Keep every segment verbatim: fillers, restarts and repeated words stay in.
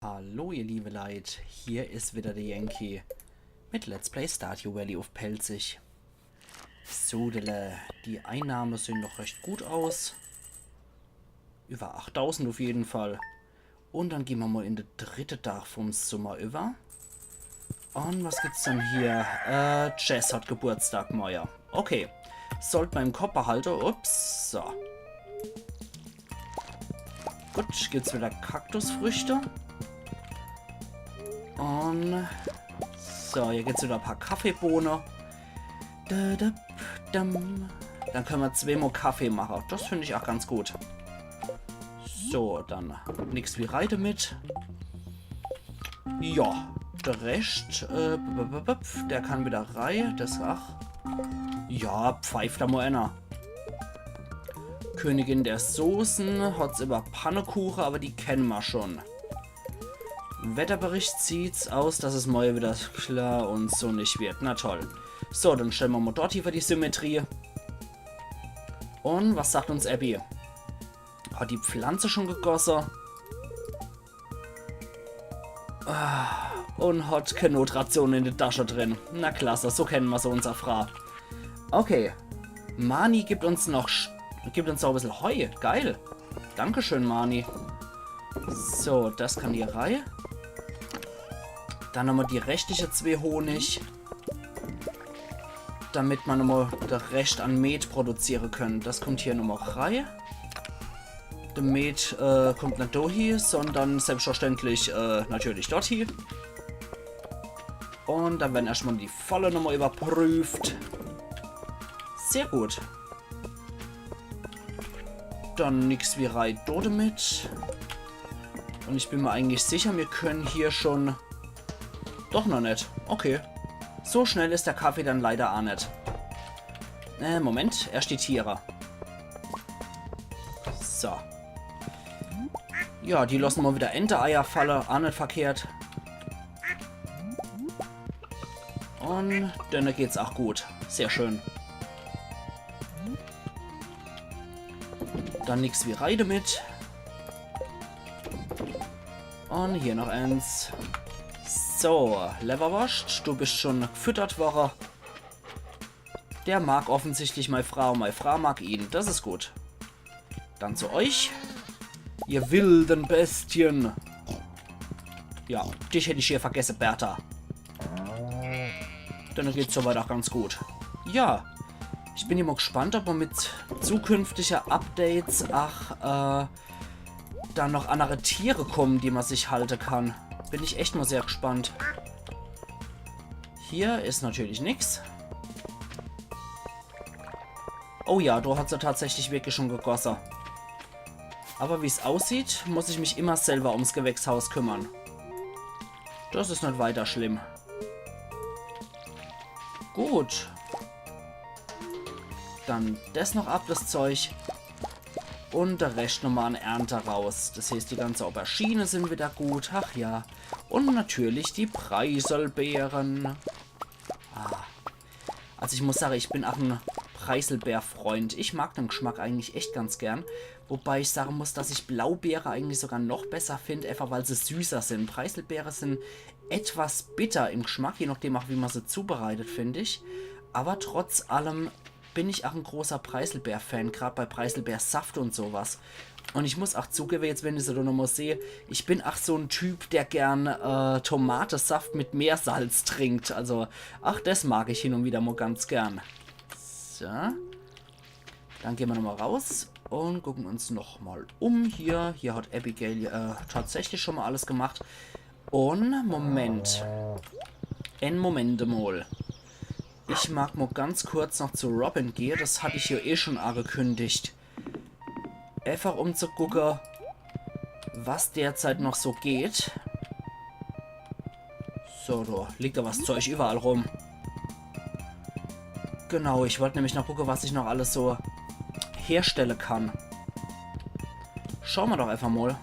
Hallo ihr liebe Leit, hier is wieder der Yankee mit Let's Play Stardew Valley uff Pälzisch. Sodele, die Einnahme sehen doch recht gut aus. Über achttausend uff jeden Fall. Un dann gehn mer mol in de dritte Dag vum Summer über. Un was gibt's dann hier? Äh, Jess hat Geburtstag morje. Okay. Sollt mer im Kopp behalte. Ups, so. Gut, gibt's wieder Kaktusfrüchte. Un so, hier gibt's wieder e paar Kaffeebohne. Da, da, dam. Dann könne mer zweemol Kaffee mache. Das find ich ach ganz gut. So, dann nix wie rei demit. Ja, der Rescht, äh, b- b- b- b- der kann wieder rei. Das ach. Ja, pfeift da mol einer. Königin der Soßen, hat's über Pannekuche, aber die kenne mer schon. Wetterbericht sieht's aus, dass es morje wieder klar un sonnig wird. Na toll. So, dann stelle mer mol dort hier für die Symmetrie. Un was sagt uns Abby? Hat die Pflanze schon gegosse? Ah, un hat kee Notration in de Tasche drin. Na klasse, so kenne mer se, unser Fraa. Okay. Marnie gibt uns noch Sch- gibt uns noch e bissel Heu. Geil. Dankeschön, Marnie. So, das kann hier rei. Dann nochmol die restliche zwee Honig. Damit mer nochmol de Rescht an Met produziere könne. Das kommt hier nochmol rei. De Met, äh, kommt net do hie, sondern selbstverständlich, äh, natürlich dort hie. Un dann werden erschtmol die Falle nochmol überprüft. Sehr gut. Dann nix wie rei do demit. Un ich bin mer eigentlich sicher, mir könne hier schon... Doch noch net. Okay. So schnell is der Kaffee dann leider ach net. Äh, Moment. Erscht die Tiere. So. Ja, die losse mol wieder Ente-Eier falle. Ach net verkehrt. Un denne geht's ach gut. Sehr schön. Dann nix wie rei demit. Un hier noch eens. So, Lewwerworscht, du bist schon gefüttert worre. Der mag offensichtlich mei Fraa un mei Fraa mag ihn. Das is gut. Dann zu euch. Ihr wilden Bestien. Ja, dich hätt ich hier vergesse, Bertha. Dann geht's soweit ach ganz gut. Ja, ich bin immer gespannt, ob mer mit zukünftige Updates ach, äh, dann noch annere Tiere kommen, die mer sich halte kann. Bin ich echt mol sehr gespannt. Hier is natürlich nix. Oh ja, do hat se tatsächlich wirklich schon gegosse. Aber wie's aussieht, muss ich mich immer selber ums Gewächshaus kümmern. Das is net weiter schlimm. Gut. Dann des noch ab, das Zeug. Un der Rescht nochmal an Ernte raus. Das heeßt, die ganze Aubergine sin wieder gut. Ach ja. Un natürlich die Preiselbeeren. Ah. Also ich muss sage, ich bin ach en Preiselbeer-Freund. Ich mag den Geschmack eigentlich echt ganz gern. Wobei ich sage muss, dass ich Blaubeere eigentlich sogar noch besser find, einfach weil se süßer sin. Preiselbeere sin etwas bitter im Geschmack, je nachdem ach, wie man se zubereitet, find ich. Aber trotz allem bin ich ach en großer Preiselbeer-Fan, grad bei Preiselbeersaft un so was. Un ich muss ach zugebe, jetzt wenn ich se do nochmal seh, ich bin ach so en Typ, der gern, äh, Tomatesaft mit Meersalz trinkt. Also, ach, des mag ich hin un wieder mal ganz gern. So. Dann gehn mer nochmal raus un gucken uns nochmal um hier. Hier hat Abigail, äh, tatsächlich schon mal alles gemacht. Un, Moment. En Moment mal. Ich mag mal ganz kurz noch zu Robin gehe. Das hat ich ja eh schon angekündigt. Einfach um zu gucke, was derzeit noch so geht. So, do liegt awwer das Zeug überall rum. Genau, ich wollt nämlich noch gucke, was ich noch alles so herstelle kann. Schau mer doch einfach mal.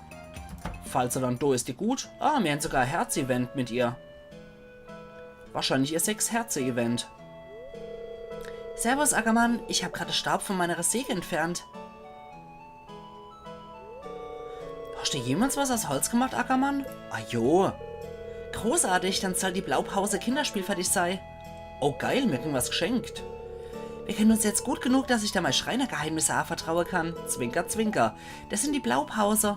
Falls se dann do is, die gut. Ah, mir hen sogar e Herz-Event mit ihr. Wahrscheinlich ihr Sechs-Herze-Event. Servus, Ackermann. Ich hab grad Staub von meiner Säge entfernt. Hast Habt ihr jemals was aus Holz gemacht, Ackermann? Ah jo. Großartig, dann soll die Blaupause Kinderspiel fertig sei. Oh geil, mir kriegen was geschenkt. Wir kennen uns jetzt gut genug, dass ich da mei Schreinergeheimnisse avertraue kann. Zwinker, zwinker. Das sind die Blaupause.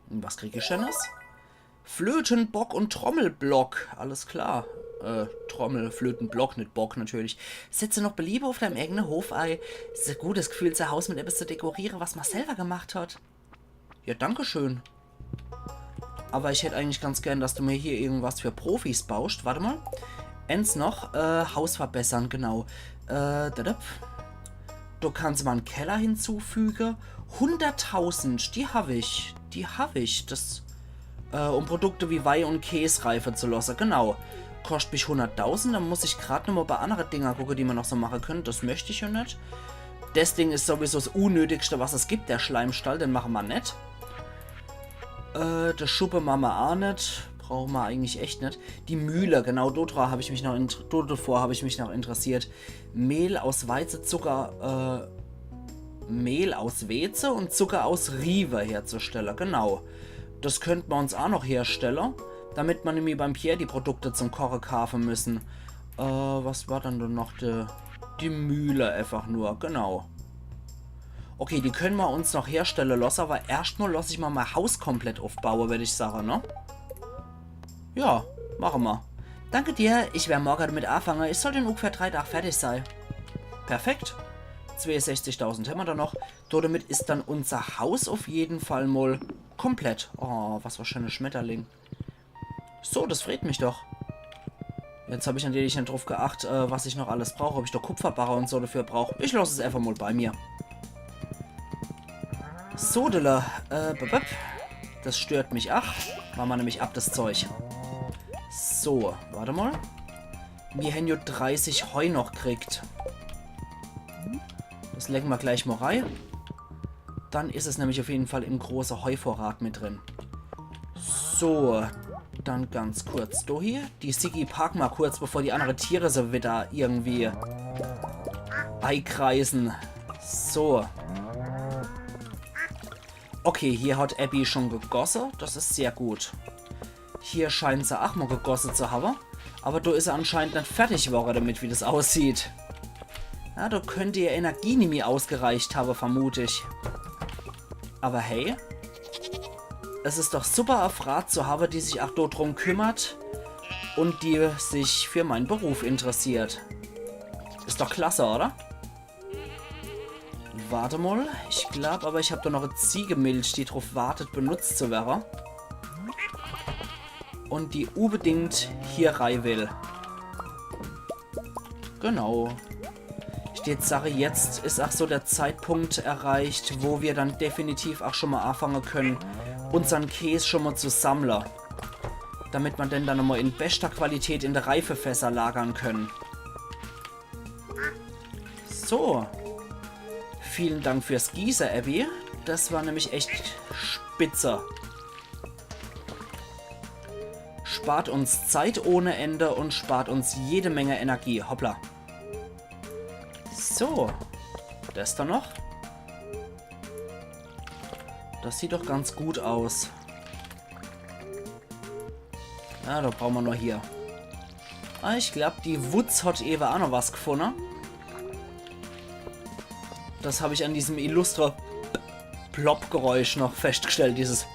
Was krieg ich Schönes? Flötenbock und Trommelblock. Alles klar. Äh, Trommel, Flötenblock, nit Bock natürlich. Setze noch Beliebe auf deinem eigenen Hof ei. S is e gutes Gefühl, sein Haus mit etwas zu dekorieren, was man selber gemacht hat. Ja, danke schön. Aber ich hätt eigentlich ganz gern, dass du mir hier irgendwas für Profis bauscht. Warte mal. Eins noch. Äh, Haus verbessern, genau. Äh, dadap. Du kannst mal einen Keller hinzufügen. Hunderttausend, die hab ich. Die hab ich. Das, äh, um Produkte wie Wei und Käs reife zu lassen. Genau. Kostet mich hunderttausend. Dann muss ich grad noch mal bei andere Dinger gucken, die man noch so machen können. Das möchte ich ja nicht. Das Ding ist sowieso das Unnötigste, was es gibt, der Schleimstall. Den machen wir nicht. Äh, das Schuppe machen wir auch nicht. Brauchen wir eigentlich echt nicht. Die Mühle, genau, dodra hab ich mich noch int-, dodevor hab ich mich noch interessiert. Mehl aus Weizezucker, äh, Mehl aus Weze und Zucker aus Riewe herzustellen, genau. Das könnte man uns auch noch herstellen, damit man nämlich beim Pierre die Produkte zum Koche kaufen müssen. Äh, was war dann da noch? Die, die Mühle einfach nur, genau. Okay, die können wir uns noch herstellen lassen, aber erstmal lass ich mal mein Haus komplett aufbauen, würd ich sagen, ne? Ja, machen wir. Danke dir, ich werde morgen damit anfangen. Ich sollte in ungefähr drei Tagen fertig sein. Perfekt. Zweiundsechzigtausend haben wir da noch. Damit ist dann unser Haus auf jeden Fall mal komplett. Oh, was für schöne Schmetterling. So, das freut mich doch. Jetzt hab ich natürlich nicht drauf geacht, äh, was ich noch alles brauche, ob ich da Kupferbarre und so dafür brauche. Ich lass es einfach mal bei mir. Sodele, äh, bep, bep. Das stört mich. Ach, machen wir nämlich ab, das Zeug. So, warte mal. Wir haben ja dreißig Heu noch kriegt. Das legen wir gleich mal rein. Dann ist es nämlich auf jeden Fall im großen Heuvorrat mit drin. So, dann ganz kurz durch. Die Siggi park mal kurz, bevor die anderen Tiere so wieder irgendwie eikreisen. So. Okay, hier hat Abby schon gegossen. Das ist sehr gut. Hier scheint se auch mal gegossen zu haben. Aber da ist er anscheinend nicht fertig geworden damit, wie das aussieht. Ja, da könnte ihr Energie nimmi ausgereicht haben, vermute ich. Aber hey, es ist doch super, e Fraa zu haben, die sich auch dort drum kümmert und die sich für meinen Beruf interessiert. Ist doch klasse, oder? Warte mal, ich glaub aber, ich hab da noch e Ziegemilch, die drauf wartet, benutzt zu werden. Und die unbedingt hier rei will. Genau. Ich würd sagen, jetzt ist auch so der Zeitpunkt erreicht, wo wir dann definitiv auch schon mal anfangen können, unseren Käse schon mal zu sammeln. Damit man den dann nochmal in bester Qualität in der Reifefässer lagern können. So. Vielen Dank fürs Gieße, Abby. Das war nämlich echt spitze. Spart uns Zeit ohne Ende und spart uns jede Menge Energie. Hoppla. So. Das da noch. Das sieht doch ganz gut aus. Ja, da brauchen wir nur hier. Ah, ich glaub, die Wutz hat ewe auch noch was gefunden. Das hab ich an diesem illustre Plop-Geräusch noch festgestellt, dieses.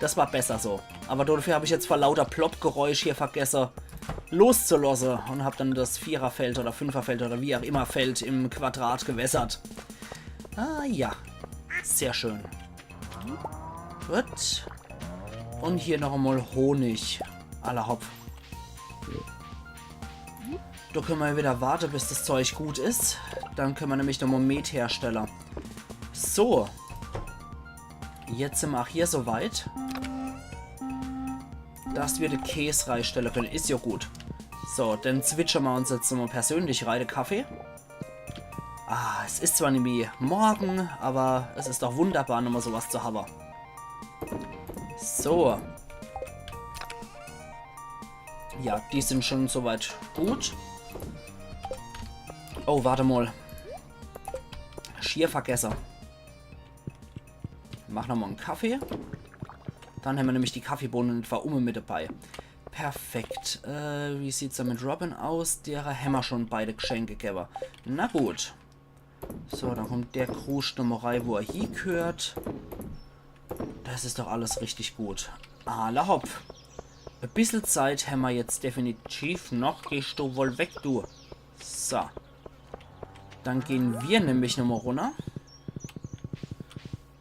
Das war besser so. Aber dafür hab ich jetzt vor lauter Plop-Geräusch hier vergessen, loszulassen und hab dann das Viererfeld oder Fünferfeld oder wie auch immer Feld im Quadrat gewässert. Ah ja, sehr schön. Gut. Und hier noch einmal Honig. Alla hopp. Da können wir wieder warten, bis das Zeug gut ist. Dann können wir nämlich nochmal Met herstellen. So. Jetzt sind wir auch hier so weit, dass wir den Käse reinstellen können. Ist ja gut. So, dann zwitschern wir uns jetzt nochmal persönlich rein, den Kaffee. Ah, es ist zwar nimmi morgen, aber es ist doch wunderbar, nochmal sowas zu haben. So. Ja, die sind schon soweit gut. Oh, warte mal. Ich Schier vergesse. Mach nochmal en Kaffee. Dann hämmer nämlich die Kaffeebohne net for umme mit dabei. Perfekt. Äh, wie sieht's dann mit Robin aus? Dere hämmer schon beide Geschenke gewwe. Na gut. So, dann kommt der Kruscht nochmal rei, wo er hiegehört. Das is doch alles richtig gut. Alla hopp. E bissel Zeit hämmer jetzt definitiv noch. Gehst du wohl weg, du. So. Dann gehn wir nämlich nochmal runner.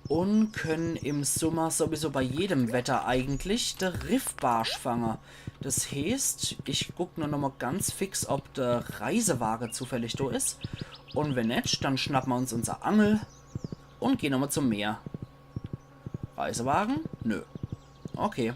Un können im Summer sowieso bei jedem Wetter eigentlich de Riffbarsch fange. Das heeßt, ich guck nur nochmal ganz fix, ob de Reisewage zufällig do is. Un wenn net, dann schnappe mer uns unser Angel un gehn nochmal zum Meer. Reisewagen? Nö. Okay.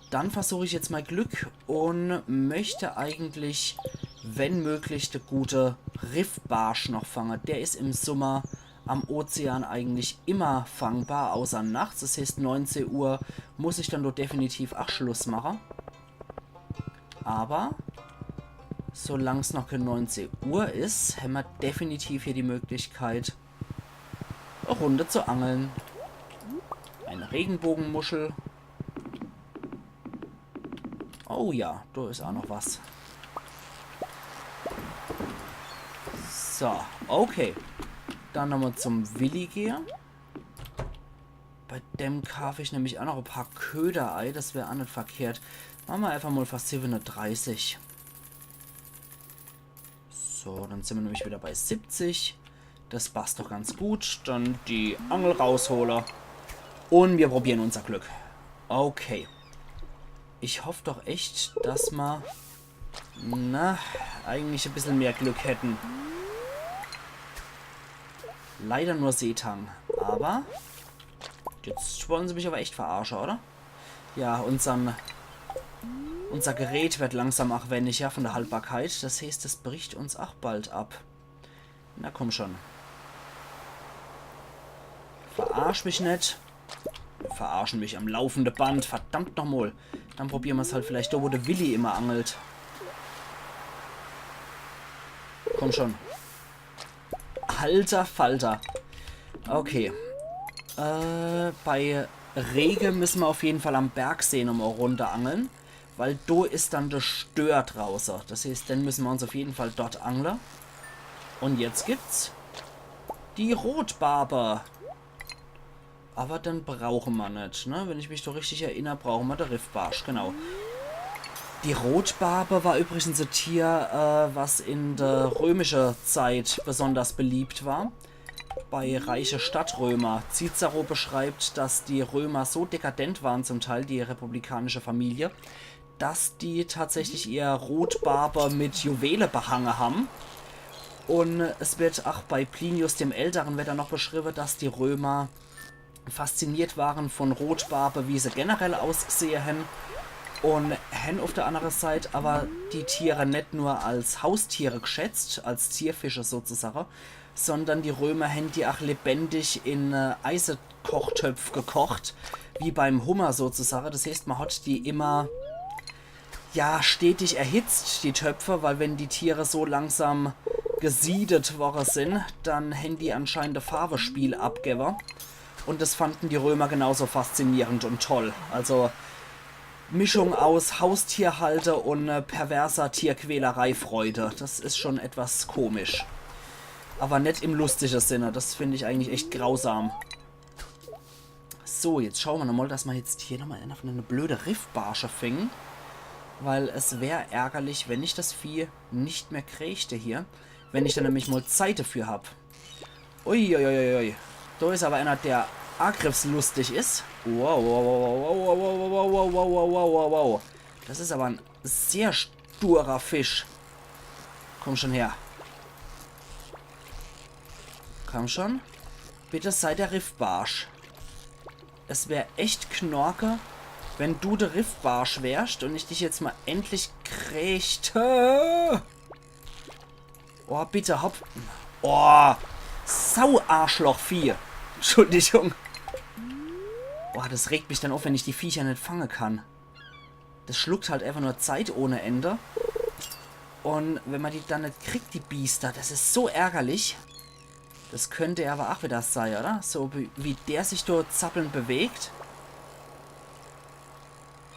Dann versuch ich jetzt mei Glück un möchte eigentlich, wenn möglich, de gute Riffbarsch noch fange. Der is im Summer am Ozean eigentlich immer fangbar, außer nachts. Das heeßt, neunzeh Uhr muss ich dann do definitiv ach Schluss mache. Aber solang's noch kein neunzeh Uhr is, hämmer definitiv hier die Möglichkeit, e Runde zu angeln. Eine Regenbogenmuschel. Oh ja, do is ach noch was. So, okay. Dann nochmal zum Willi gehe. Bei dem kaaf ich nämlich ach noch e paar Köder ei. Das wär ach net verkehrt. Mache mer einfach mal for siwwenedreißig. So, dann sin mer nämlich wieder bei siebzig. Das passt doch ganz gut. Dann die Angel raushole. Un wir probieren unser Glück. Okay. Ich hoff doch echt, dass mer, na, eigentlich e bissel mehr Glück hätten. Leider nur Seetang. Aber jetzt wollen se mich aber echt verarsche, oder? Ja, unsern, unser Gerät wird langsam ach weniger von der Haltbarkeit. Das heeßt, es bricht uns ach bald ab. Na komm schon. Verarsch mich net. Verarschen mich am laufende Band. Verdammt nochmal. Dann probieren mer's halt vielleicht do, wo de Willi immer angelt. Komm schon. Alter Falter. Okay. Äh, bei Rege müssen mer auf jeden Fall am Bergsee nochmal e Runde angeln. Weil do is dann de Stör drauße. Das heeßt, dann müssen mer uns auf jeden Fall dort angle. Un jetzt gibt's die Rotbarbe. Aber den brauchen mer net, ne? Wenn ich mich doch richtig erinner, brauchen mer de Riffbarsch, genau. Die Rotbarbe war übrigens e Tier, äh, was in der römischer Zeit besonders beliebt war. Bei reiche Stadtrömer. Cicero beschreibt, dass die Römer so dekadent waren zum Teil, die republikanische Familie, dass die tatsächlich ihr Rotbarbe mit Juwele behange haben. Un es wird ach bei Plinius dem Älteren wird dann noch beschrieben, dass die Römer fasziniert waren von Rotbarbe, wie se generell ausgesehe hen. Un hen auf der anderen Seite aber die Tiere net nur als Haustiere geschätzt, als Zierfische sozusagen, sondern die Römer hen die ach lebendig in, äh, Eisekochtöpf gekocht, wie beim Hummer sozusagen. Das heeßt, mer hat die immer, ja, stetig erhitzt, die Töpfe, weil wenn die Tiere so langsam gesiedet worre sin, dann hen die anscheinend e Farbespiel abgewwe. Un das fanden die Römer genauso faszinierend un toll. Also Mischung aus Haustierhalte un, äh, perverser Tierquälerei-Freude. Das is schon etwas komisch. Aber net im lustige Sinne. Das find ich eigentlich echt grausam. So, jetzt schaue mer nochmal, dass mer jetzt hier nochmal einer von de blöde Riffbarsche fingen. Weil es wär ärgerlich, wenn ich das Vieh nicht mehr krächte hier. Wenn ich dann nämlich mal Zeit dafür hab. Uiuiuiui. Do is aber einer, der angriffslustig is. Wow, wow, wow. Das is aber en sehr sturer Fisch. Komm schon her. Komm schon. Bitte sei der Riffbarsch. Es wär echt knorke, wenn du der Riffbarsch wärst un ich dich jetzt mal endlich krächte. Oh, bitte, hopp. Oh, Sau-Arschloch-Vieh. Entschuldigung. Oh, das regt mich dann auf, wenn ich die Viecher net fange kann. Das schluckt halt einfach nur Zeit ohne Ende. Un wenn mer die dann net kriegt, die Biester, das is so ärgerlich. Das könnt awwer ach wieder sei, oder? So wie, wie der sich dort zappelnd bewegt.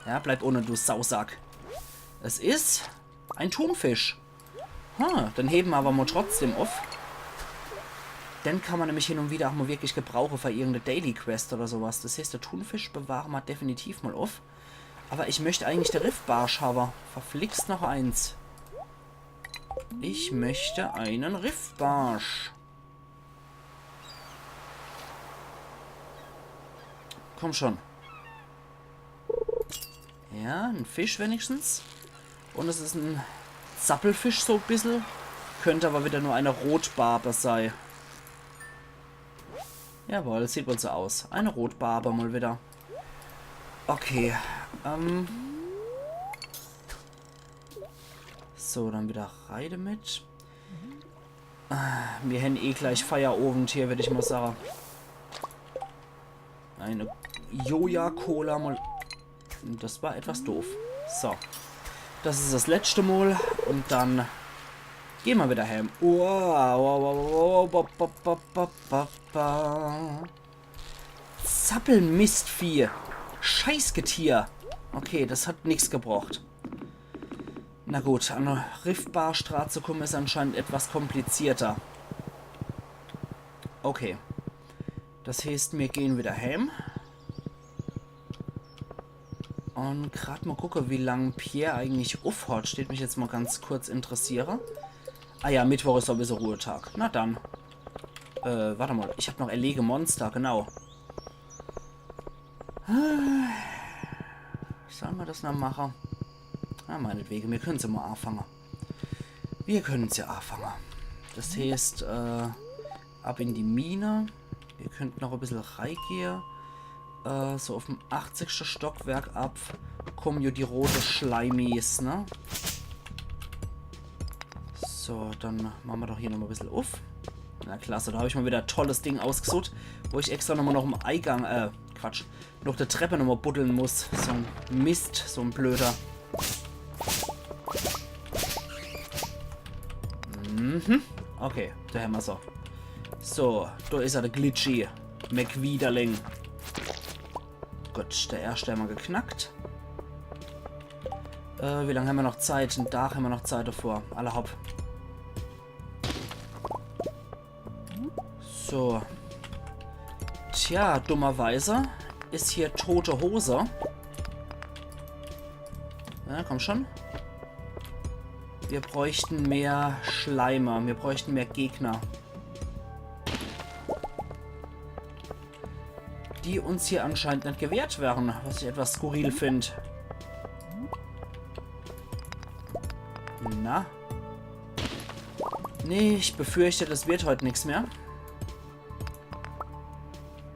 Ja, bleib unne, du Sausack. Es is ein Thunfisch. Ha, den hewe mer awwer mol trotzdem uff. Den kann mer nämlich hin un wieder ach mol wirklich gebrauche für irgend e Daily Quest oder so was. Das heeßt, de Thunfisch bewahre mer definitiv mol uff. Awwer ich möcht eigentlich de Riffbarsch hawwe. Verflixt noch eens. Ich möcht en Riffbarsch. Komm schon. Ja, en Fisch wenigstens. Un es is en Zappelfisch so e bissel. Könnt awwer wieder nur e Rotbarbe sei. Jawohl, sieht wohl so aus. E Rotbarbe mol wieder. Okay, ähm. So, dann wieder rei demit. Ah, mir hän eh gleich Feierowend hier, würd ich mol sage. E Joja-Cola mol. Das war etwas doof. So. Das is das letschte Mol un dann gehn mer wieder heim. Uah, uah, uah, uah, ba, ba, ba, ba, ba, ba. Zappelmistvieh. Scheißgetier. Okay, das hat nix gebracht. Na gut, an de Riffbarsch dra zu kumme is anscheinend etwas komplizierter. Okay. Das heeßt, mir gehn wieder heim. Un grad mol gucke, wie lang Pierre eigentlich uff hat. Steht mich jetzt mol ganz kurz interessiere. Ah ja, Mittwoch is sowieso Ruhetag. Na dann. Äh, wart mol. Ich hab noch Erlege Monster, genau. Soll mer das noch mache? Na, meinetwege, mir können's jo mol afange. Mir können's jo afange. Das heeßt, äh, ab in die Mine. Mir könnten noch e bissel reigehe. Äh, so uffm achtzigste Stockwerk ab. Kommen jo die rote Schleimis, ne? So, dann mache mer doch hier nochmol e bissel uff. Na klasse, do hab ich mol wieder e tolles Ding ausgesucht, wo ich extra nochmol noch em Eigang, äh, Quatsch, noch de Trepp nochmol buddeln muss. So en Mist, so en blöder. Mhm. Okay, do hämmer's. So, do is er, de Glitchy McWiederling. Gut, de erschte hämmer geknackt. Äh, wie lang hämmer noch Zeit? En Dag hämmer noch Zeit devor. Alla hopp. So. Tja, dummerweise is hier tote Hose. Na, komm schon. Mir bräuchten mehr Schleime. Mir bräuchten mehr Gegner. Die uns hier anscheinend net gewehrt wären, was ich etwas skurril find. Na? Nee, ich befürchte, das wird heut nix mehr.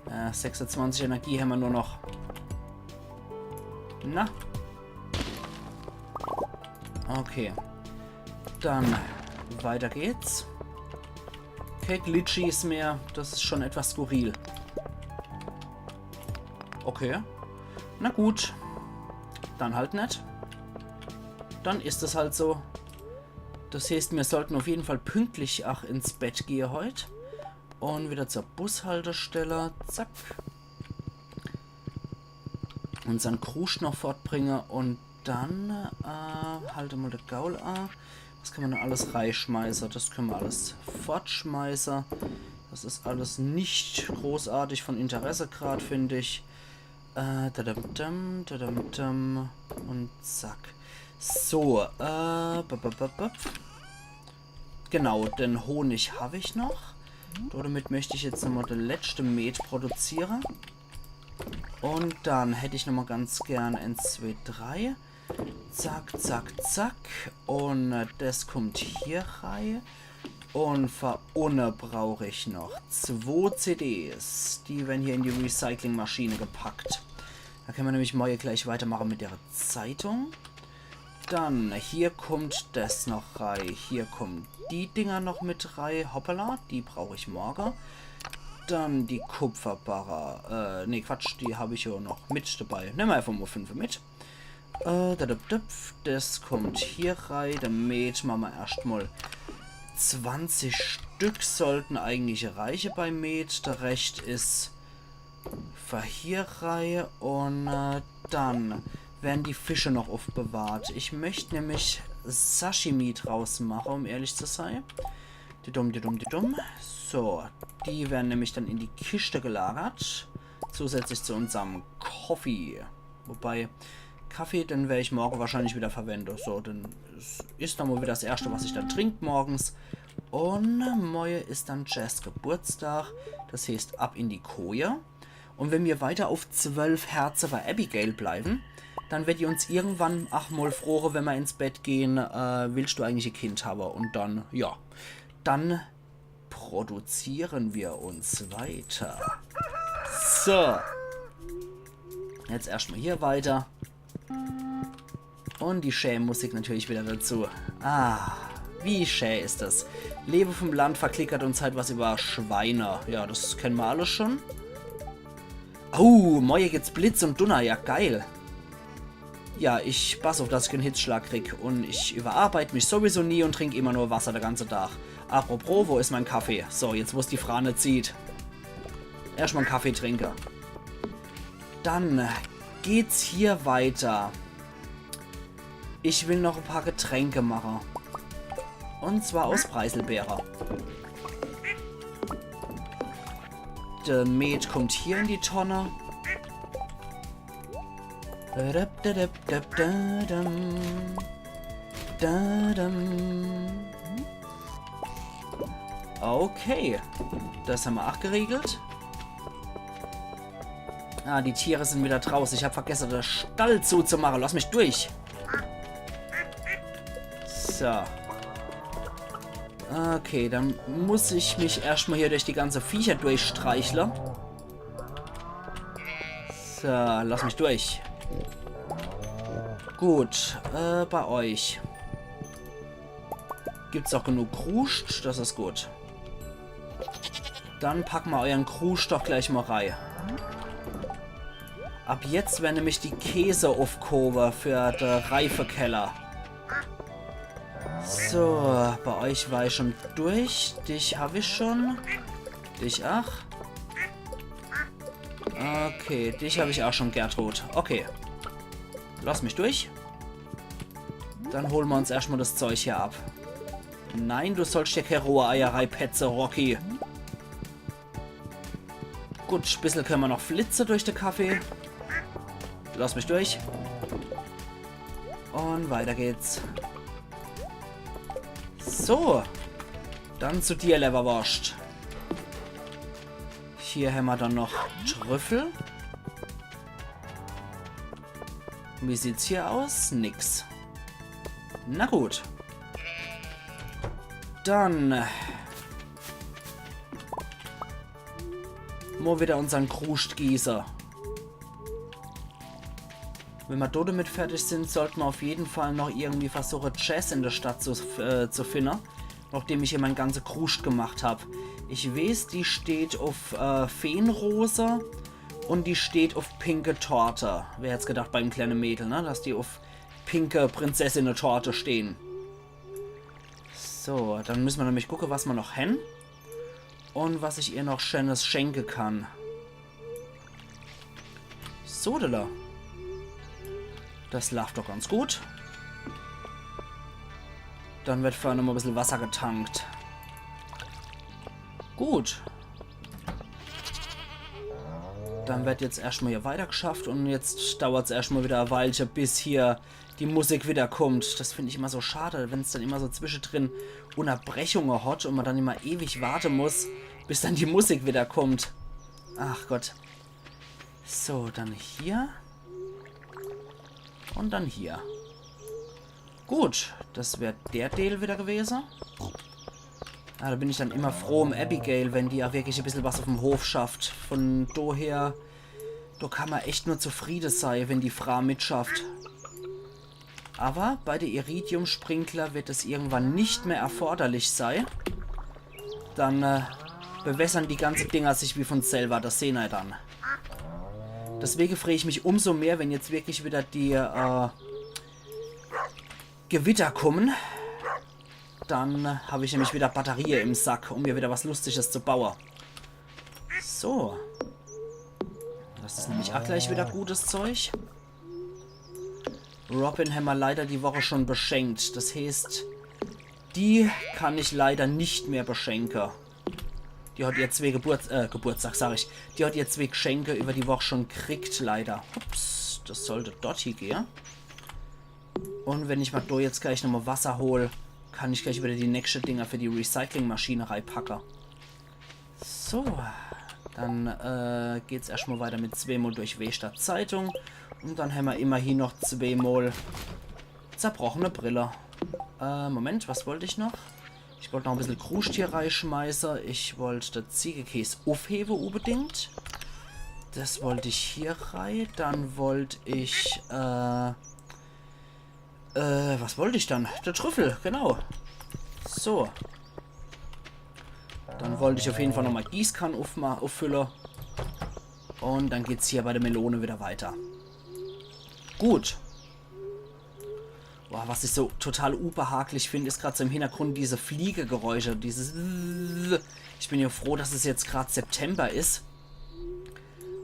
Äh, sechsundzwanzig Energie hämmer nur noch. Na? Okay. Dann weiter geht's. Kee Glitchies mehr. Das is schon etwas skurril. Okay. Na gut. Dann halt net. Dann is es halt so. Das heeßt, mir sollten uff jeden Fall pünktlich ach ins Bett gehe heut. Un wieder zur Bushaltestelle. Zack. Unsern Kruscht noch fortbringe un dann, äh, halt mol de Gaul a. Was kann mer do alles reischmeiße? Das könne mer alles fortschmeiße. Das is alles net großartig von Interesse grad, find ich. Äh, tadam, tam, tadam, tam. Un zack. So, äh, bup, bup, bup, bup. Genau, den Honig hab ich noch. Domit möcht ich jetzt nochmol de letschte Met produziere. Un dann hätt ich nochmol ganz gern eens, zwee, drei. Zack, zack, zack. Un, äh, das kummt hier rei. Un fer unne brauch ich noch zwo C Ds. Die werre hier in die Recyclingmaschine gepackt. Do kenne mer nämlich morje gleich weitermache mit de Zeitung. Dann, hier kummt das noch rei. Hier kummen die Dinger noch mit rei. Hoppala, die brauch ich morje. Dann die Kupferbarre. Äh, nee, Quatsch, die hab ich jo noch mit debei. Nemme mer einfach mol fünf mit. Äh, da, da, da, das kummt hier rei. Domit mache mer erscht mol zwanzig Stück. Stück sollten eigentlich reiche bei Met. De Rescht is fer hier rei. Un äh, dann werre die Fische noch uffbewahrt. Ich möcht nämlich Sashimi draus mache, um ehrlich zu sei. Didum, didum, didum. So, die werre nämlich dann in die Kischte gelagert. Zusätzlich zu unserm Coffee. Wobei, Kaffee, den werr ich morge wahrscheinlich wieder verwende. So, dann is, is dann wohl wieder das Erschte, was ich dann trink morgens. Un morge is dann Jess Geburtstag. Das heeßt, ab in die Koje. Un wenn mir weiter uff zwölf Herze bei Abigail bleiwe, dann werd die uns irgendwann ach mol froche, wenn mer ins Bett gehn, äh, willst du eigentlich e Kind hawe? Un dann, ja, dann produziere mer uns weiter. So. Jetzt erscht mol hier weiter. Un die schää Musik natürlich wieder dazu. Ah, wie schää is das. Lewe vum Land verklickert uns halt was über Schweine. Ja, das kenne mer alles schon. Oh, morge gibt's Blitz un Dunner. Ja, geil. Ja, ich pass uff, dass ich en Hitzschlag krieg. Un ich überarbeit mich sowieso nie un trink immer nur Wasser de ganze Tag. Apropos, wo is mein Kaffee? So, jetzt wo's die Frane zieht. Erscht mol en Kaffee trinke. Dann geht's hier weiter. Ich will noch e paar Getränke mache. Un zwar aus Preiselbeere. De Met kommt hier in die Tonne. Okay. Das hämmer ach geregelt. Ah, die Tiere sin wieder draus. Ich hab vergesse, de Stall zuzumache. Lass mich durch. So. Okay, dann muss ich mich erscht mol hier durch die ganze Viecher durchstreichle. So, lass mich durch. Gut, äh, bei euch gibt's ach genug Kruscht, das is gut. Dann packe mer euern Kruscht doch gleich mol rei. Ab jetzt werre nämlich die Käse uffgehowe für de Reifekeller. So, bei euch war ich schon durch. Dich hab ich schon. Dich ach. Okay, dich hab ich ach schon, Gertrud. Okay. Lass mich durch. Dann hole mer uns erscht mol das Zeug hier ab. Nein, du sollst hier kee rohe Eier reipetze, Rocky. Gut, bissel kenne mer noch flitze durch de Kaffee. Lass mich durch. Un weiter geht's. So. Dann zu dir, Lewwerworscht. Hier hämmer dann noch Trüffel. Wie sieht's hier aus? Nix. Na gut. Dann mol wieder unsern Kruscht gieße. Wenn mer do damit fertig sin, sollt mer uff jeden Fall noch irgendwie versuche, Jess in de Stadt zu, äh, zu finne, nochdem ich hier mein ganze Kruscht gemacht hab. Ich weeß, die steht uff, äh, Feenrose un die steht uff pinke Torte. Wer hätt's gedacht beim kleine Mädel, ne? Dass die uff pinke Prinzessinne-Torte stehn. So, dann müsse mer nämlich gucke, was mer noch hän. Un was ich ihr noch Scheenes schenke kann. Sodele. Das laaft doch ganz gut. Dann werd vorher nochmol bissel Wasser getankt. Gut. Dann werd jetzt erschtmol hier weitergeschafft un jetzt dauert's erschtmol wieder e Weilche, bis hier die Musik wiederkummt. Das find ich immer so schade, wenn's dann immer so zwischedrin Unterbrechunge hat un mer dann immer ewig warte muss, bis dann die Musik wiederkummt. Ach Gott. So, dann hier. Un dann hier. Gut, das wär der Deel wieder gewese. Ah, do bin ich dann immer froh um Abigail, wenn die ach wirklich e bissel was uffm Hof schafft. Von doher, do kann mer echt nur zufriede sei, wenn die Fraa mitschafft. Awwer bei de Iridium-Sprinkler wird es irgendwann nimmi erforderlich sei. Dann, äh, bewässern die ganze Dinger sich wie von selwer, das sehn mer dann. Deswege free ich mich umso mehr, wenn jetzt wirklich wieder die, äh, Gewitter kummen. Dann hab ich nämlich wieder Batterie im Sack, um mir wieder was Lustiges zu baue. So. Das is nämlich ach gleich wieder gutes Zeug. Robin hämmer leider die Woche schon beschenkt. Das heeßt, die kann ich leider nicht mehr beschenke. Die hat ihr zwee Geburts-, äh, Geburtstag, sag ich. Die hat ihr zwee Geschenke über die Woch schon kriegt, leider. Ups, das sollt dort hie gehe. Und wenn ich ma do jetzt gleich nochmal Wasser hol, kann ich gleich wieder die nächste Dinger für die Recyclingmaschine reipacke. So, dann äh, geht's erscht mal weiter mit zweemol durchwäschter Zeitung. Und dann hämmer immerhin noch zweemol zerbrochene Brille. Äh, Moment, was wollt ich noch? Ich wollt noch e bissel Kruscht hier reischmeiße. Ich wollt de Ziegekäs uffhewe unbedingt. Das wollt ich hier rei. Dann wollt ich, äh, äh, was wollt ich dann? De Trüffel, genau. So. Dann wollt ich auf jeden Fall nochmal Gießkann uffma-, uffülle. Und dann geht's hier bei der Melone wieder weiter. Gut. Boah, was ich so total ubehaglich find, is grad so im Hintergrund diese Fliegegeräusche, dieses Zzzz. Ich bin ja froh, dass es jetzt grad September is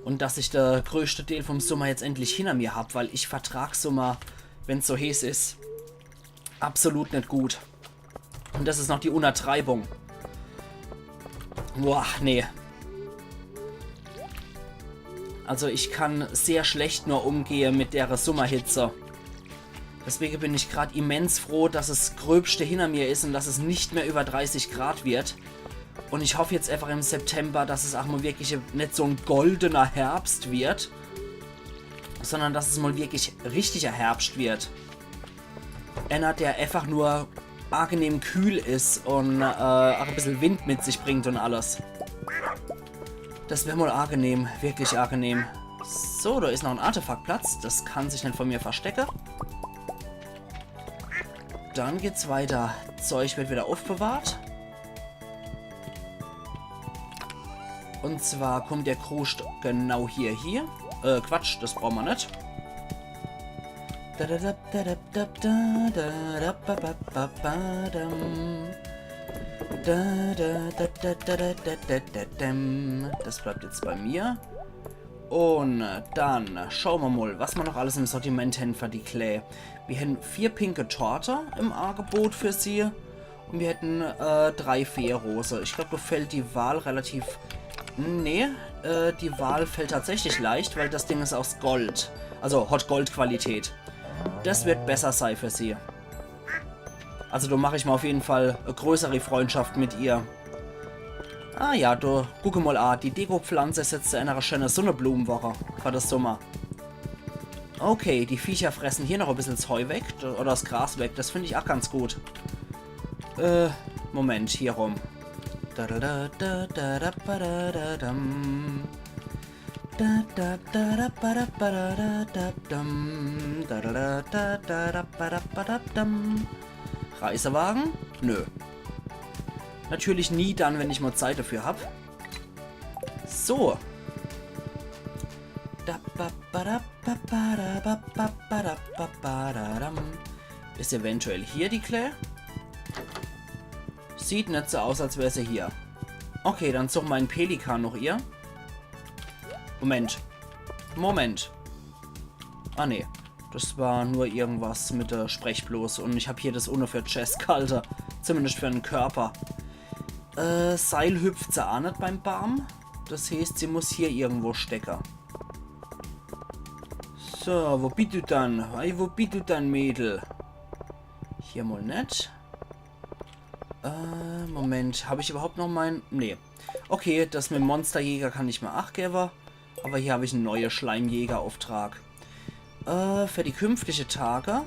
und dass ich de größte Deel vom Summer jetzt endlich hinter mir hab, weil ich vertrag Summer, wenn's so heeß is, absolut net gut. Und das is noch die Untertreibung. Boah, nee. Also ich kann sehr schlecht nur umgehe mit dere Summerhitze. Deswege bin ich grad immens froh, dass es Gröbste hinter mir is und dass es nicht mehr über dreißig Grad wird. Und ich hoff jetzt einfach im September, dass es auch mal wirklich net so en goldener Herbst wird, sondern dass es mal wirklich richtiger Herbst wird. Einer, der einfach nur angenehm kühl is und äh, auch e bissel Wind mit sich bringt und alles. Das wär mal angenehm, wirklich angenehm. So, da is noch en Artefaktplatz. Das kann sich net vor mir verstecke. Dann geht's weiter. Zeug wird wieder aufbewahrt. Und zwar kommt der Kruscht genau hier, hier. Äh, Quatsch, das brauch ma net. Das bleibt jetzt bei mir. Und dann schau ma mal, was ma noch alles im Sortiment hen für die Klää. Wir hen vier pinke Torte im Angebot für sie. Und wir hätten äh, drei Feenrose. Ich glaub, da fällt die Wahl relativ... Nee, äh, die Wahl fällt tatsächlich leicht, weil das Ding is aus Gold. Also hat Goldqualität. Das wird besser sei für sie. Also da mach ich ma auf jeden Fall e größere Freundschaft mit ihr. Ah ja, du, guck mal an, die Dekopflanze is jetzt zu einer schöne Sunneblumenwoche für de Summer. Okay, die Viecher fressen hier noch e bissel das Heu weg, d-, oder das Gras weg, das find ich auch ganz gut. Äh, Moment, hier rum. Reisewagen? Nö. Natürlich nie dann, wenn ich mal Zeit dafür hab. So. Is eventuell hier die Klää? Sieht net so aus, als wär se hier. Okay, dann such ma en Pelikan noch ihr. Moment. Moment. Ah, nee. Das war nur irgendwas mit der Sprechblos und ich hab hier das unne für Chest gehalte. Zumindest für en Körper. Äh, Seil hüpft se a net beim Baam. Das heeßt, sie muss hier irgendwo stecke. So, wo bitt du dann? Hey, wo bitt du dann, Mädel? Hier mal net. Äh, Moment, hab ich überhaupt noch mein... Nee. Okay, das mit Monsterjäger kann ich ma ach gewwe. Aber hier hab ich en neue Schleimjägerauftrag. Äh, für die künftige Tage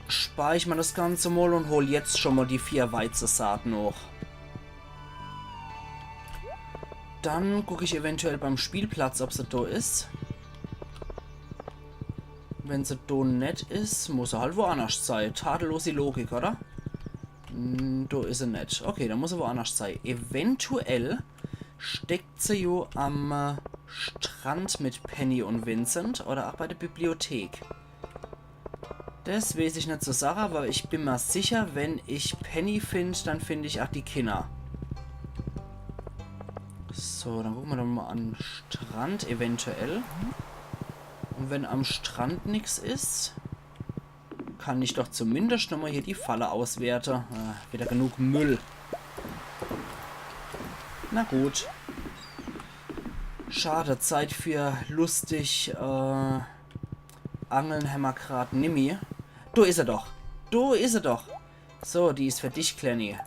spar ich ma das Ganze mal und hol jetzt schon mal die vier Weizesaat noch. Dann guck ich eventuell beim Spielplatz, ob se do is. Wenn se do net is, muss se halt woannerscht sei. Tadellose Logik, oder? Hm, do is se net. Okay, dann muss se woannerscht sei. Eventuell steckt se jo am äh, Strand mit Penny und Vincent oder auch bei der Bibliothek. Des weeß ich net so sache, awwer ich bin mer sicher, wenn ich Penny find, dann find ich ach die Kinner. So, dann gucke mer doch mol an Strand eventuell. Un wenn am Strand nix is, kann ich doch zumindescht nochmol hier die Falle auswerte. Äh, widder genug Müll. Na gut. Schade, Zeit für lustig, äh, Angeln hämmer grad nimmi. Do is er doch. Do is er doch. So, die is für dich, Klenni.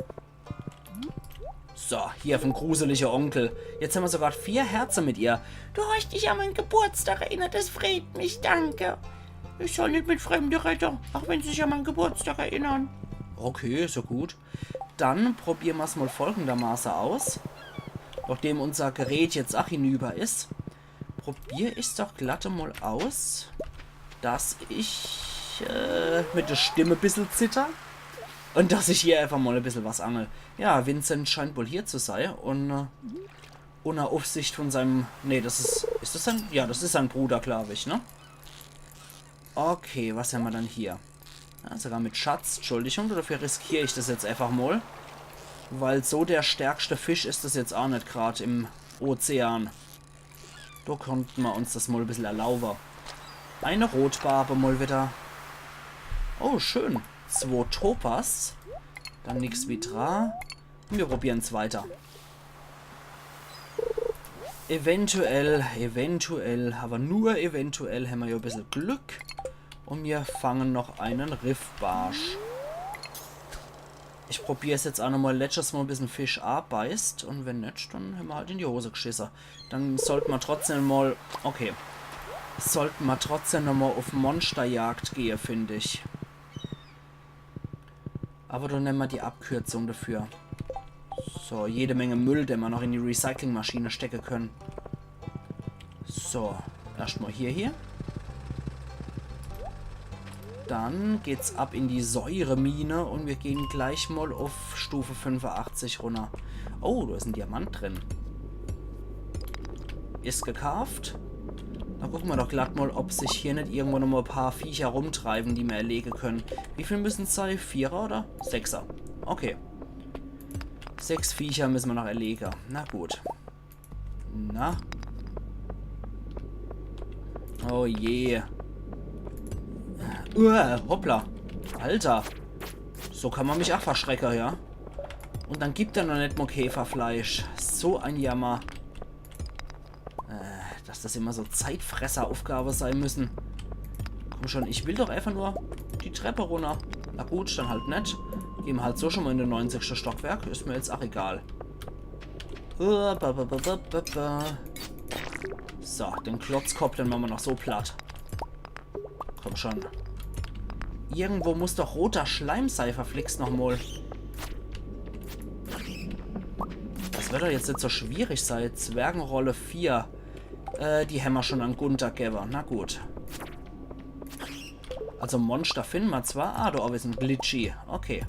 So, hier vum gruselige Onkel. Jetzt hämmer sogar vier Herze mit ihr. Du hast dich an mein Geburtstag erinnert, des freet mich, danke. Ich soll net mit Fremde redde, ach wenn se sich an mein Geburtstag erinnern. Okay, is jo gut. Dann probiere mer's mol folgendermaße aus. Nochdem unser Gerät jetzt ach hinüber is, probier ich's doch glatt mol aus, dass ich, äh, mit de Stimm e bissel zitter un dass ich hier einfach mol e bissel was angel. Ja, Vincent scheint wohl hier zu sei un, äh, unner Aufsicht von seinem, nee, des is, is des sein? Ja, des is sein Bruder, glaab ich, ne? Okay, was hämmer dann hier? Ja, sogar mit Schatz, Entschuldigung, dafür riskier ich des jetzt einfach mol. Weil so der stärkste Fisch is des jetzt ach net grad im Ozean. Do konnte mer uns des mol e bissel erlaube. Eine Rotbarbe mol widder. Oh, schön. Zwo Topas. Dann nix wie dra. Un mir probieren's weiter. Eventuell, eventuell, awwer nur eventuell hämmer jo e bissel Glück. Un mir fangen noch einen Riffbarsch. Ich probier's jetzt ach nochmol, letztes Mol, bis en Fisch abeißt. Un wenn net, dann hämmer halt in die Hose gschisse. Dann sollte mer trotzdem mol, okay. Sollte mer trotzdem nochmol uff Monsterjagd gehe, find ich. Awwer dann nemme mer die Abkürzung dafür. So, jede Menge Müll, den mer noch in die Recyclingmaschine stecke können. So, erscht mol hier, hier. Dann geht's ab in die Säuremine un mir gehen gleich mol uff Stufe fünfeachtzig runner. Oh, do is en Diamant drin. Is gekaaft. Dann gucke mer doch glatt mol, ob sich hier net irgendwo nochmol e paar Viecher rumtreiben, die mer erlege können. Wie viel müssen's sei? Vierer oder Sechser? Okay. Sechs Viecher müsse mer noch erlege. Na gut. Na? Oh je. Uah, hoppla. Alter. So kann mer mich ach verschrecke, ja? Un dann gibt er noch net mol Käferfleisch. So en Jammer. Äh, dass des immer so Zeitfresseraufgabe sei müssen. Komm schon, ich will doch einfach nur die Treppe runner. Na gut, dann halt net. Gehn mer halt so schon mol in de neunzigschte Stockwerk. Is mer jetzt ach egal. Äh, ba, ba, ba. So, den Klotzkopp, den mache mer noch so platt. Komm schon. Irgendwo muss doch roter Schleim sei, verflixt nochmol. Des werd doch jetzt net so schwierig sei. Zwergenrolle vier. Äh, die hämmer schon an Gunther gewwe. Na gut. Also Monster finne mer zwar. Ah, do owwe is en Glitchy. Okay.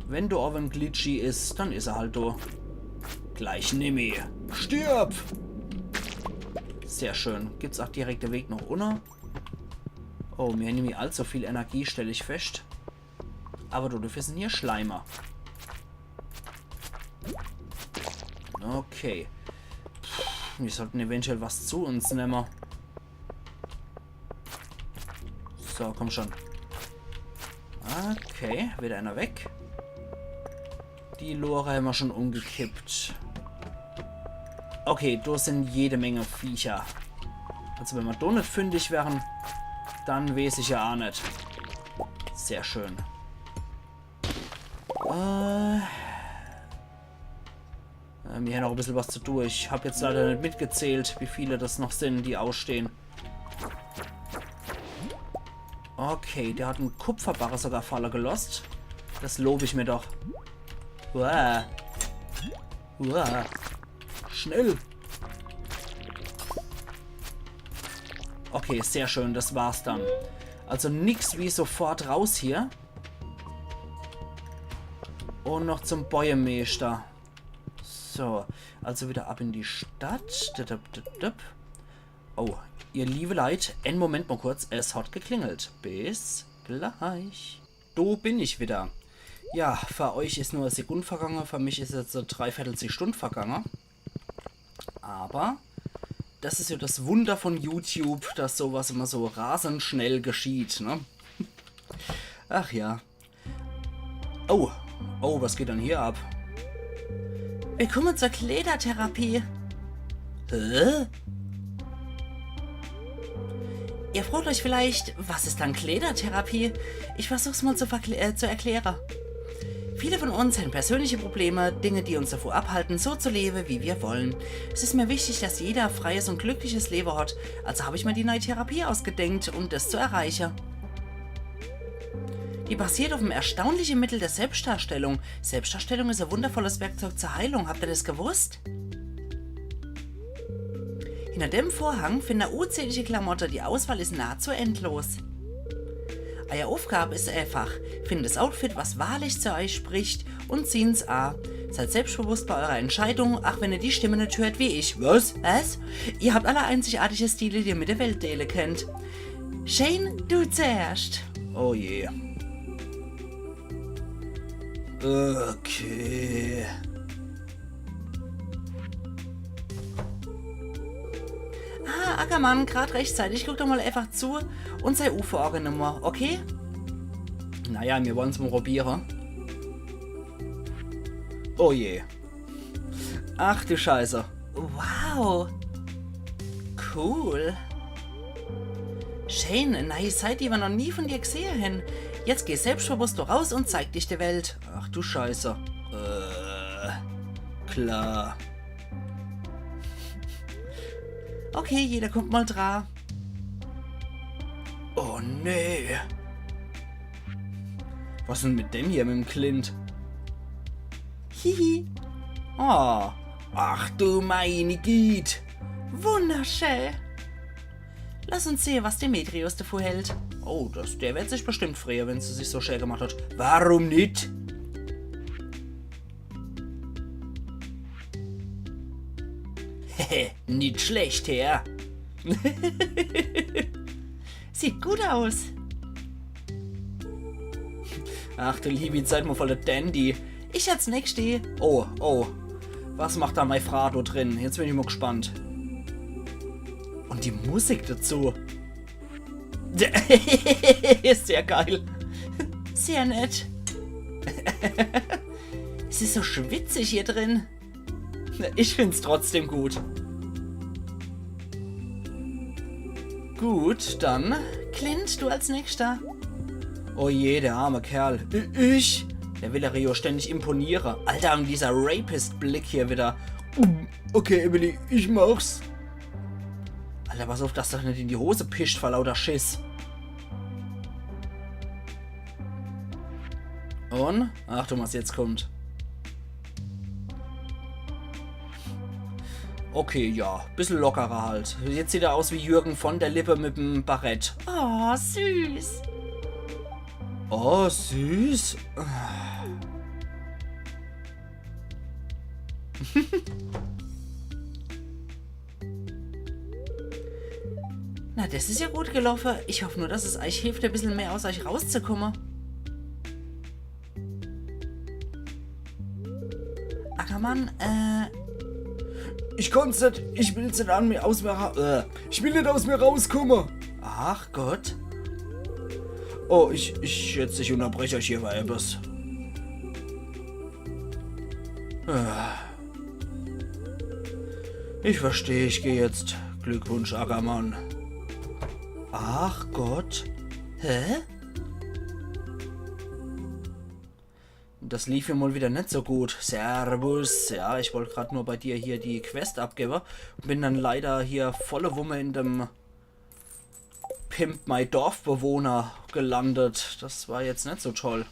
Wenn do owwe en Glitchy is, dann is er halt do. Gleich nimmi. Stirb! Sehr schön. Gibt's ach direkt de Weg noch unne. Oh, mir hän nimmi allzu viel Energie, stell ich fescht. Awwer do, dafür sin hier Schleimer. Okay. Pff, mir sollten eventuell was zu uns nemme. So, komm schon. Okay, wieder einer weg. Die Lore hämmer schon umgekippt. Okay, do sin jede Menge Viecher. Also wenn mer do net fündig wären, dann weeß ich ja ach net. Sehr schön. Äh, äh, mir hän noch e bissel was zu tun. Ich hab jetzt leider net mitgezählt, wie viele des noch sin, die ausstehn. Okay, der hat en Kupferbarre sogar falle gelosst. Des lob ich mir doch. Uah. Uah. Schnell. Okay, sehr schön, des war's dann. Also nix wie sofort raus hier. Un noch zum Bäuermeeschter. So, also wieder ab in die Stadt. Düpp, düpp, düpp, düpp. Oh, ihr liebe Leit, en Moment mol kurz, es hat geklingelt. Bis Gleich. Do bin ich wieder. Ja, für euch is nur e Sekund vergange, für mich is jetzt e Dreiviertel die Stund vergange. Aber das is ja das Wunder von YouTube, dass sowas immer so rasend schnell geschieht, ne? Ach ja. Oh, oh, was geht denn hier ab? Willkommen zur Kleddertherapie. Hä? Ihr fragt euch vielleicht, was is dann Kleddertherapie? Ich versuch's mal zu, verkl- äh, zu erklären. Viele von uns haben persönliche Probleme, Dinge, die uns davor abhalten, so zu leben, wie wir wollen. Es ist mir wichtig, dass jeder ein freies und glückliches Leben hat, also habe ich mir die neue Therapie ausgedenkt, um das zu erreichen. Die basiert auf dem erstaunlichen Mittel der Selbstdarstellung. Selbstdarstellung ist ein wundervolles Werkzeug zur Heilung. Habt ihr das gewusst? Hinter dem Vorhang findet ihr unzählige Klamotten. Die Auswahl ist nahezu endlos. Eure Aufgabe ist einfach. Findet das Outfit, was wahrlich zu euch spricht, und ziehen's an. Seid selbstbewusst bei eurer Entscheidung, auch wenn ihr die Stimme nicht hört wie ich. Was? Was? Ihr habt alle einzigartige Stile, die ihr mit der Welt teilen könnt. Shane, du zuerst. Oh je. Okay. Ah, Ackermann, grad rechtzeitig. Guck doch mal einfach zu und sei Ufer organimmer, okay? Naja, mir wollen's mal probieren. Oh je. Ach du Scheiße. Wow. Cool. Shane, neue Seit, die wir noch nie von dir gesehen haben. Jetzt geh selbstbewusst da raus und zeig dich der Welt. Ach du Scheiße. Äh, klar. Okay, jeder kommt mal dra. Oh nee. Was denn mit dem hier, mit dem Clint? Hihi. Ah. Ach du meine Giet. Wunderschön. Lass uns sehen, was Demetrius davon hält. Oh, das, der wird sich bestimmt freuen, wenn sie sich so schön gemacht hat. Warum nicht? Hehe, nicht schlecht, Herr. Sieht gut aus. Ach du liebe Zeit, mal voller Dandy. Ich als Nächste. Oh, oh. Was macht da mei Fraa do drin? Jetzt bin ich mal gespannt. Und die Musik dazu. Ist sehr geil. Sehr nett. Es ist so schwitzig hier drin. Ich find's trotzdem gut. Gut, dann Clint, du als Nächster. Oh je, der arme Kerl. I- Ich? Der will der Rio ständig imponieren. Alter, und dieser Rapist-Blick hier wieder. Um, okay, Emily, ich mach's. Alter, pass auf, dass das nicht in die Hose pischt vor lauter Schiss. Und? Achtung, was jetzt kommt. Okay, ja. Bissel lockerer halt. Jetzt sieht er aus wie Jürgen von der Lippe mit dem Barett. Oh, süß. Oh, süß. Na, das ist ja gut gelaufen. Ich hoffe nur, dass es euch hilft, ein bisschen mehr aus euch rauszukommen. Ackermann, äh. Ich kann's nicht. Ich will's nicht an mir aus mir ra- äh, ich will nicht aus mir rauskommen. Ach Gott. Oh, ich, ich schätze, ich unterbreche euch hier bei etwas. Ah. Ich verstehe, ich gehe jetzt. Glückwunsch, Ackermann. Ach Gott. Hä? Das lief hier mal wieder nicht so gut. Servus. Ja, ich wollte gerade nur bei dir hier die Quest abgeben und bin dann leider hier volle Wumme in dem Pimp My Dorfbewohner gelandet. Das war jetzt nicht so toll.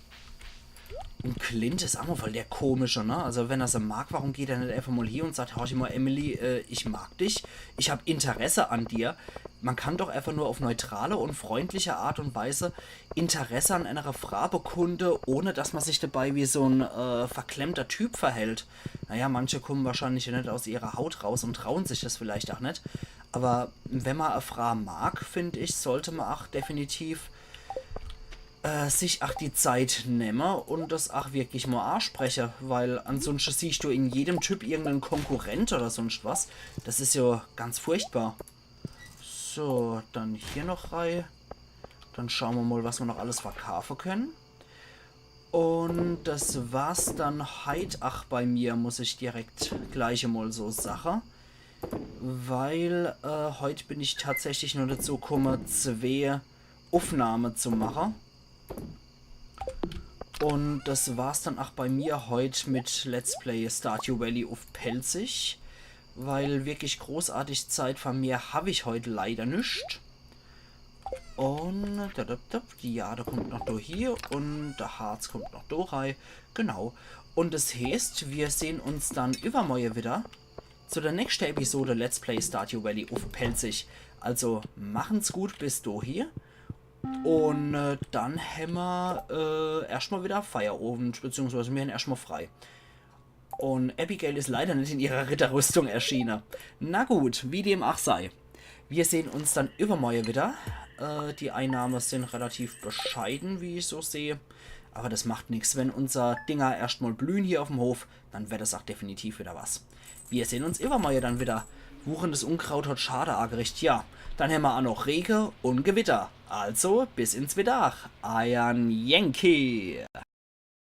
Und Clint ist auch mal voll der komische, ne? Also wenn er sie mag, warum geht er nicht einfach mal hier und sagt, horch mal, Emily, äh, ich mag dich, ich hab Interesse an dir. Man kann doch einfach nur auf neutrale und freundliche Art und Weise Interesse an einer Frau bekunde, ohne dass man sich dabei wie so ein äh, verklemmter Typ verhält. Naja, manche kommen wahrscheinlich ja nicht aus ihrer Haut raus und trauen sich das vielleicht auch nicht. Aber wenn man eine Frau mag, finde ich, sollte man auch definitiv äh, sich ach die Zeit nemme und das ach wirklich mol aspreche, weil ansunschte siehscht du in jedem Typ irgenden Konkurrent oder sunscht was. Das is jo ganz furchtbar. So, dann hier noch rei. Dann schaue mer mol, was mer noch alles verkaafe kenne. Und das war's dann heit ach bei mir, muss ich direkt gleich emol so sache. Weil äh, heit bin ich tatsächlich nur dazu kumme, zwee Uffnahme zu mache. Und das war's dann ach bei mir heit mit Let's Play Stardew Valley uff Pälzisch. Weil wirklich großartig Zeit von mir hab ich heit leider nit. Und da, da, da, die Jade kommt noch do hie und der Harz kommt noch do rei. Genau. Und das heeßt, wir sehn uns dann iwwermorje wieder zu der nächschte Episode Let's Play Stardew Valley uff Pälzisch. Also machen's gut bis do hie. Und äh, dann hämmer äh, erscht mol wieder Feierowend, beziehungsweise mir hän erscht mol frei. Und Abigail is leider nit in ihrer Ritterrüstung erschiene. Na gut, wie dem ach sei. Wir sehn uns dann iwwermorje wieder. Äh, die Einnahme sin relativ bescheiden, wie ich so seh. Aber das macht nix. Wenn unser Dinger erscht mol blühen hier uffm Hof, dann werd das ach definitiv wieder was. Wir sehn uns iwwermorje dann wieder. Wuchendes Unkraut hat Schade agericht. Ja, dann hämmer ach noch Rege und Gewitter. Also, bis in's Widder. Eiern Yankee.